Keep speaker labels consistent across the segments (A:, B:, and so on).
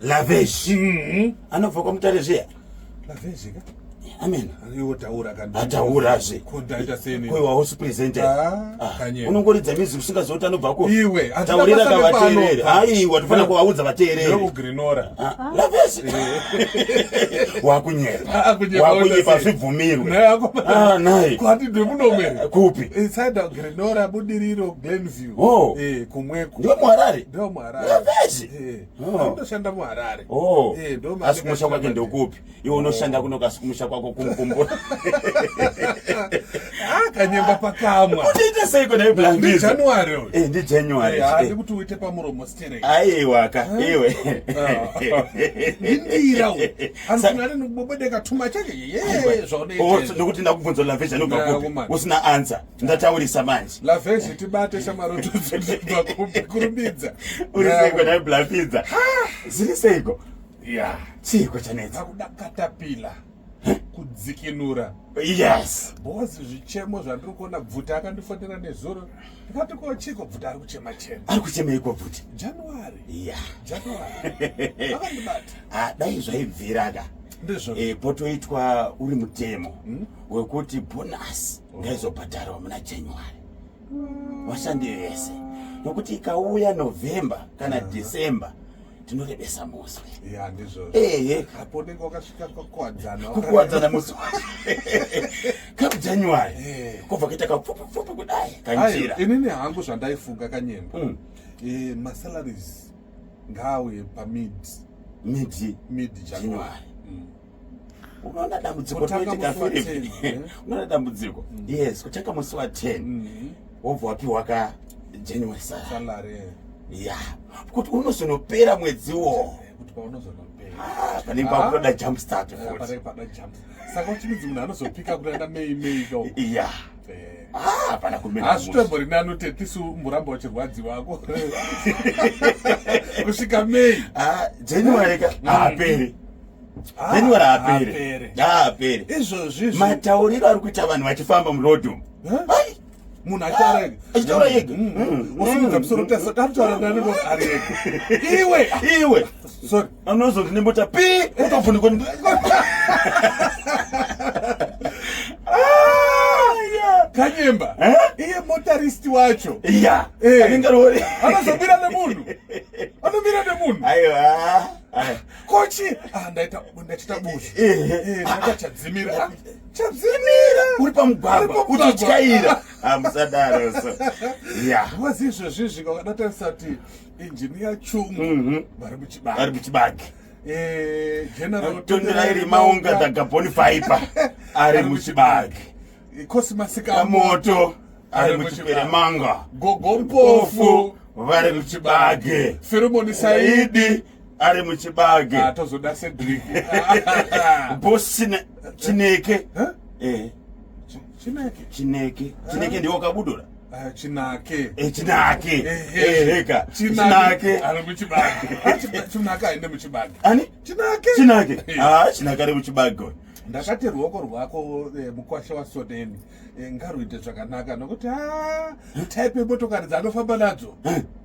A: Lavesh. Anobva kwaMutare zviya.
B: Lavesh ka?
A: Amen.
B: Iwo taura kana.
A: Ataura zve.
B: Ko ndaita seni.
A: Ko hausi presenter.
B: Ah, ah kanye.
A: Unongoridza music usingazivi kuti anobva ko.
B: Iwe,
A: taurira ka vateereri. Aiwa, tofanira kuvaudza vateereri.
B: Ndoku Grenora.
A: Ah, Lavesh.
B: Eh.
A: Wakunyepa.
B: Ah, kunyepa.
A: Wakunyepa zvibvumirwe. Ah, nai.
B: Kwati ndemunomere.
A: Kupi?
B: Inside Grenora, Budiriro, Glenview.
A: Oh.
B: Eh, kumweko.
A: Ndiwe muHarare?
B: Ndiwe muHarare.
A: Lavesh.
B: Eh.
A: Oh.
B: Anoshanda muHarare.
A: Oh.
B: Eh, ndo
A: Asi kumusha kwake ndokupi? Iwe unoshanda kuno kasi kumusha kwako kumukumbura.
B: Ah, kanyemba pakamwa.
A: Unoita seiko naye
B: Ndi
A: Blandizo?
B: January uyu.
A: Eh, ndi January.
B: Eh, haadi kuti uite pamuromo sterek.
A: Aiwa ka, iwe.
B: Ndindira uyu. Anofunga ari nokubobodeka tuma chake. Ye,
A: Oh,
B: zvaunoita.
A: nokuti ndakubvunza Lavesh anobva
B: Nda,
A: kupi?
B: kumana.
A: Usina answer. Ndataurisa manje.
B: Lavesh tibate shamwari kurumbidza.
A: Uri seiko naye Blandiza? Zviri seiko?
B: Yeah.
A: Chiiko chanetsa?
B: Akuda katapila kudzikinura.
A: Yes.
B: Because zvichemo zvandiri kuona Bvuti akandifonera nezuro ndikati ko chiko Bvuti ari kuchema chema.
A: Ari kuchemeiko Bvuti?
B: January.
A: Yeah.
B: January. Akandibata.
A: Ah, dai zvaibvira ka.
B: Ndizvo.
A: Eh, potoitwa uri mutemo wekuti bonus ngaizobhadharwa muna January. Vashandi vese. Nokuti ikauya November kana December tinorebesa muswe.
B: Ya ndizvo.
A: Ehe.
B: Apo unenge wakasvika kukuwadzana.
A: Kukuwadzana musi wacho. Kapu January.
B: Eh.
A: Kobva kuita kapfupi-pfupi kudai kanjira.
B: Aiwa, inini hangu zvandaifunga kanyemba. Eh, masalaries ngaauye pamid
A: Mid
B: mid January.
A: January. Unoona dambudziko
B: Kutanga
A: rinoitika
B: musi wa
A: Philip.
B: 10, eh?
A: Unoona dambudziko. Yes, kutanga musi wa 10. Wobva wapiwa ka January salary.
B: Salary. eh.
A: Yeah. Kuti unozonopera mwedziwo.
B: Kuti paunozonopera.
A: Ah, panenge pakutoda jump start
B: Eh,
A: futi.
B: panenge pada jump. Saka uchinzi munhu anozopika kuenda May May ko.
A: Yeah.
B: Eh.
A: Ah, pana kumira.
B: Hazvitombori nani kuti tisu umboramba uchirwadziwako kusvika May.
A: Ah, January ka haaperi. January haaperi.
B: Haaperi.
A: Haaperi.
B: Izvozvi izvi
A: Matauriro ari kuita vanhu vachifamba muroad umu.
B: Eh?
A: Ai,
B: munhu achitaura ega.
A: Achitaura ega.
B: Osimudza musoro kuti aritaura nani ngo ari ega. Iwe.
A: Iwe.
B: Sorry.
A: Unozoti nemota pi utobvundikwa.
B: Kanyemba.
A: Eh?
B: Iye motorist wacho.
A: Yeah.
B: Eh.
A: Anenge rori.
B: Anozomira nemunhu. Anomira nemunhu.
A: Aiwa. Ai.
B: Kochi. Ah, ndaita ndachita bushu.
A: Eh.
B: Eh, ndakachadzimira. Ah, Chadzimira.
A: Uri pamugwagwa
B: Uri pamugwagwa.
A: uchityaira. Ah, musadaro so. Yeah.
B: Wazi izvozvi izvi wakadatarisa kuti engineer Chungu vari muchibage.
A: Vari muchibage.
B: Eh, General
A: Tonderai Rimaunga the Gabon Viper ari muchibage.
B: Cosmas Kamoto
A: Kamoto ari muchiperemanga.
B: Gogo Mpofu
A: vari muchibage.
B: Philemon Saidi
A: Saidi ari muchibage.
B: Ah, tozoda Cedric.
A: Boss Chineke.
B: Huh?
A: Eh,
B: Chineke.
A: Chineke. Chineke ndiwo kabudura.
B: Ah, Chinake.
A: Eh, Chinake.
B: Ehe.
A: Eheka.
B: Chinake.
A: Chinake.
B: Ari muchibage. Ah, Chinake aende muchibage.
A: Ani?
B: Chinake.
A: Chinake.
B: Eh.
A: Ah, Chinake ari muchibage. uyu.
B: Ndakati ruoko rwako eh, mukwasha waSodeni eh, ngaruite zvakanaka nokuti ah, type yemotokari dzaanofamba nadzo.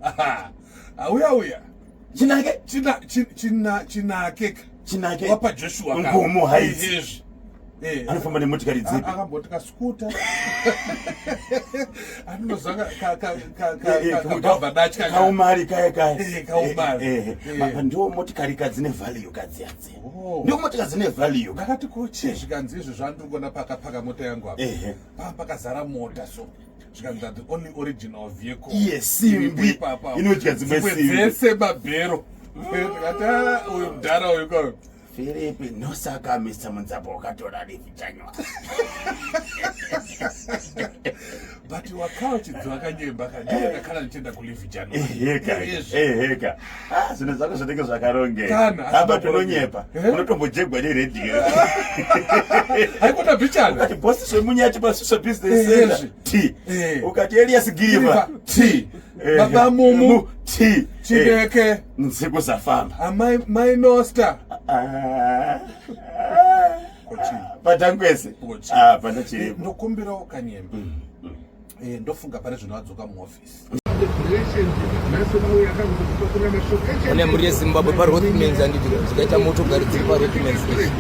B: Aha. Auya uya.
A: Chinake.
B: China china Chinake.
A: Chinake.
B: Wapa Joshua ka.
A: Nkomo Heights.
B: Izvi. Eh.
A: Anofamba nemotikari dzipi?
B: Akamboti kaskuta. Anozanga ka ka ka
A: Eh, eh,
B: ka kabva datya.
A: Kaumari kaya kaya.
B: Eh, kaumari.
A: Eh, eh,
B: Eh.
A: Ndiwo motikari ka dzine value kadziya dziya.
B: Oh.
A: Ndiwo motikari dzine value. ka.
B: Ndakati ko chii zvikanzi izvo zvandiri kuona pakapaka mota yangu apa.
A: Ehe.
B: Paa pakazara mota so. Zvikanzi that the only original vehicle.
A: Iye simbi
B: Ipapa.
A: inodya dzimwe
B: Dzimwe
A: simbi.
B: dzese mabhero. Ndikati ah, uyu mudhara uyu ko.
A: Philip nosaka Mr. Munzapo wakatora leave January.
B: But wakauchidzo akanyemba kandiye ndakhala ndichienda kuleave January.
A: Eheka.
B: Izvi.
A: Eheka. Ah, zvinhu zvako zvinenge zvakarongeka.
B: Kana,
A: Apa
B: hazvina
A: tinonyepa.
B: Eh?
A: Unotombojegwa neredhiyo.
B: Haikona bichana.
A: Ukati boss zvemunyati pasiswa business
B: Eh,
A: center.
B: izvi.
A: T.
B: Eh.
A: Ukati Elias Giriva.
B: T.
A: Eh,
B: Baba Mumu.
A: T. Eh,
B: Chineke.
A: Nziku zafamba.
B: Amai Mai Nosta.
A: Ah.
B: Kochi.
A: Patangwese.
B: Kochi.
A: Ah, pana chiripo.
B: Ndokumbirawo kanyemba. Eh, ndofunga pane zvino adzoka muofisi.
C: One mhuri yeZimbabwe paRothmans, handiti? Zvikaita motokari dziri paRothmans izvi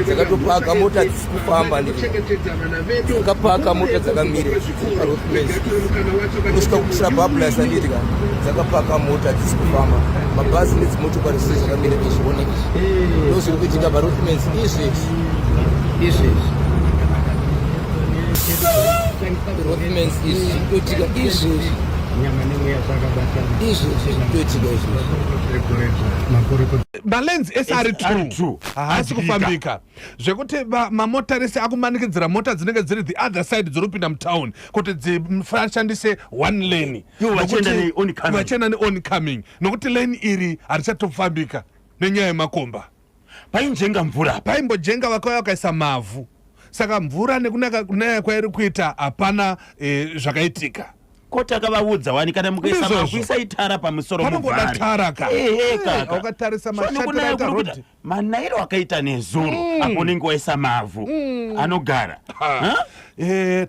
C: dzakatopaka, mota dzisi kufamba, handiti? Dzakapaka mota dzakamira dziri paRothmans kusvika kuTrabablas, handiti ka? Dzakapaka mota dzisi kufamba, mabhazi nedzimotokari dzese dzakamira izvi. One izvi ndo zviri kuitika paRothmans izvezvi izvezvi. Rothmans izvi zviri kutoitika izvezvi izvezvi, zviri kutoitika izvezvi.
B: Malanes ese ari
A: Ari
B: two
A: two.
B: Haasi
A: Adyika.
B: Kufambika zvekuti mamotorist akumanikidzira mota dzinenge dziri the other side dziri kupinda mutown kuti dzishandise one lane.
A: Ivo vachienda
B: Nokuti-
A: ne-oncoming.
B: Vachienda neoncoming nokuti lane iri harichatofambika nenyaya yemakomba.
A: Painjenga mvura apa.
B: Paimbojenga, vakauya vakaisa mavhu, saka mvura nekunaka kunaya kwairi kuita hapana zvakaitika.
A: Ko takavaudza wani, kana mukaisa
B: Ndizvozvo.
A: mavhu isai tara pamusoro.
B: Panongoda
A: Muvhare.
B: tara ka.
A: Ehe, kaka.
B: Wakatarisa
A: So
B: mashatiro
A: nekunaya
B: aita
A: kuri kuita-
B: road.
A: Manairo akaita nezuro apo unenge waisa mavhu anogara. Ha?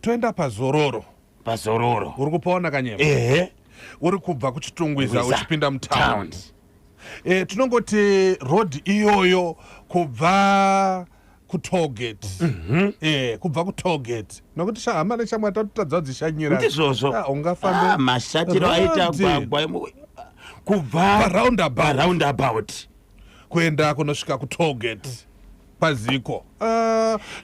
B: Toenda paZororo.
A: PaZororo.
B: Uri kupaona kanyema?
A: Ehe.
B: Uri kubva kuChitungwiza
A: Ngwiza.
B: uchipinda mutown.
A: Town.
B: Tinongoti road iyoyo kubva kutollgate, kubva kutollgate, nokuti shahama neshamwari tatotadza kudzishanyira.
A: Ndizvozvo.
B: Ah, ungafambe
A: Ah, mashatiro aita
B: road.
A: gwagwa kubva
B: Paroundabout.
A: Paroundabout.
B: Kuenda kunosvika kutollgate paziko,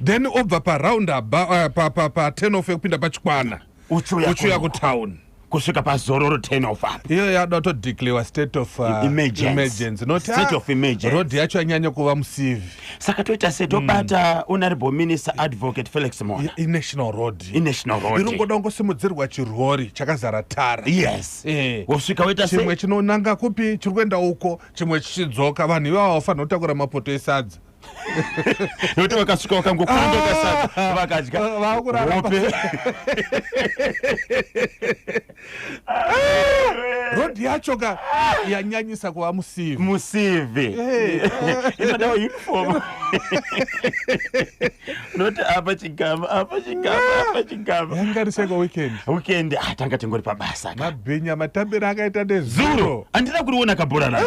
B: then obva paroundabout pa turn off yekupinda paChikwana.
A: Uchiuya
B: uchiuya
A: kuno.
B: Kutown.
A: Kusvika paZororo turn off apa.
B: Iyo yada kutodeclarewa state of
A: Emergency.
B: Emergency. Not,
A: State
B: ah,
A: of emergency.
B: Road yacho yanyanya kuva musivi.
A: Saka toita se tobata Honorable Minister Advocate Felix Mona.
B: Inational road.
A: Inational road.
B: Iri kungoda kungosimudzirwa chirori chakazara tara.
A: Yes. Wosvika woita
B: Chimwe
A: se
B: chinonanga kupi, chiri kuenda uko, chimwe chichidzoka. Vanhu ivava vafanira kutakura mapoto esadza.
A: Nokuti vakasvika vakangokondoka sadza vakadya.
B: Ah, vakurara.
A: Hope.
B: Road yacho ka yanyanyisa kuva musivi.
A: Musivi. Inodawo uniform, unoti apa chigamba, apa chigamba, apa chigamba.
B: Yangariseko weekend?
A: Weekend, ah, tanga tingori pabasa ka.
B: Mabhinya matambiro akaita nezuro.
A: Zuro handina kuriona kabhora racho.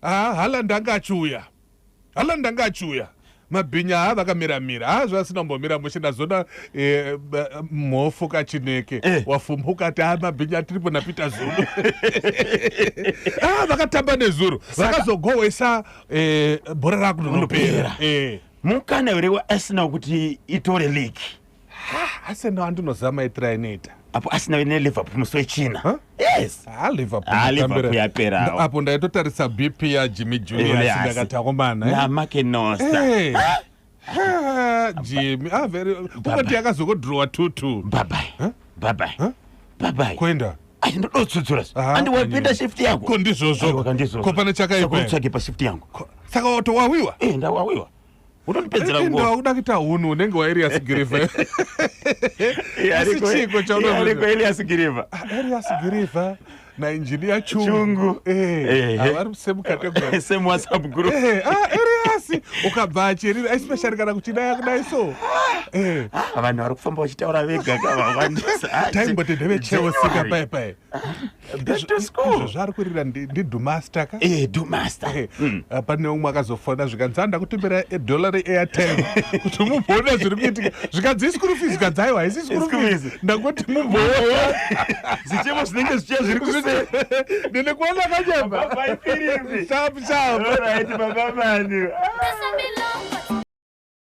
B: Ah, Haaland anga achiuya, Haaland anga achiuya. Mabhinya haa vakamiramira haa zvasina kumbomira mushe. Ndazona mhofu kachineke. Wafumbuka ati ha mabhinya tiripo naPeter Zulu. Ah, vakatamba nezuro, vakazogohwesa bhora rakunonopera.
A: Kunopera. Mukana here weArsenal kuti itore league?
B: Arsenal andinoziva maitiro ainoita.
A: Apo Arsenal neLiverpool musi weChina.
B: Huh?
A: Yes.
B: Ah, Liverpool.
A: Ah, Liverpool
B: Tambira-
A: yaperawo.
B: Apo ndaitotarisa BP yaJimmy Julius.
A: Julius.
B: Ndakati akomana, eh?
A: NaMakenosta.
B: Eh. Ah, Jimmy, ah, very kungoti yakazokodhirowa 2-2.
A: Babai, babai, babai.
B: Kuenda.
A: Ai, ndodotsudzura.
B: Aha,
A: Andi wapinda
B: kanyuma.
A: shift yako.
B: Ko ndizvozvo.
A: Aiwa, ndizvozvo.
B: Ko pane chakaipa
A: Saka
B: here?
A: utsvage pashift yangu.
B: Saka watowawiwa?
A: Eh, ndawawiwa, unondipedzera nguva.
B: Ndakuda kuita hunhu unenge waErias Giriva. Asi chiko chaunoona?
A: Ariko Elias Giriva.
B: Elias Giriva nainjiniya Chungu.
A: Chungu.
B: Vari same category.
A: Same WhatsApp group.
B: Ah, Elias ukabva achirira, especially kana kuchinaya kudai so.
A: Ah, vanhu vari kufamba vachitaura vega kavawandisa.
B: Taimboti ndevechelsea ka pai pai.
A: Back to school.
B: Izvo zvari kurira ndiDumaster ka.
A: Dumaster.
B: Ah, pane umwe akazofona zvikanzi anda kutumira edhola reairtime kuti mumboona zviri kuitika, zvikanzi ischool fees, zvikanzi aiwa haisi school
A: School
B: fees,
A: fees.
B: ndangoti mumboona.
A: Zvichemo zvinenge zvichiya zviri kuseri.
B: Ndine kuona kanyamba.
A: Bye, Philip.
B: Sharp sharp.
A: Alright, baba mani.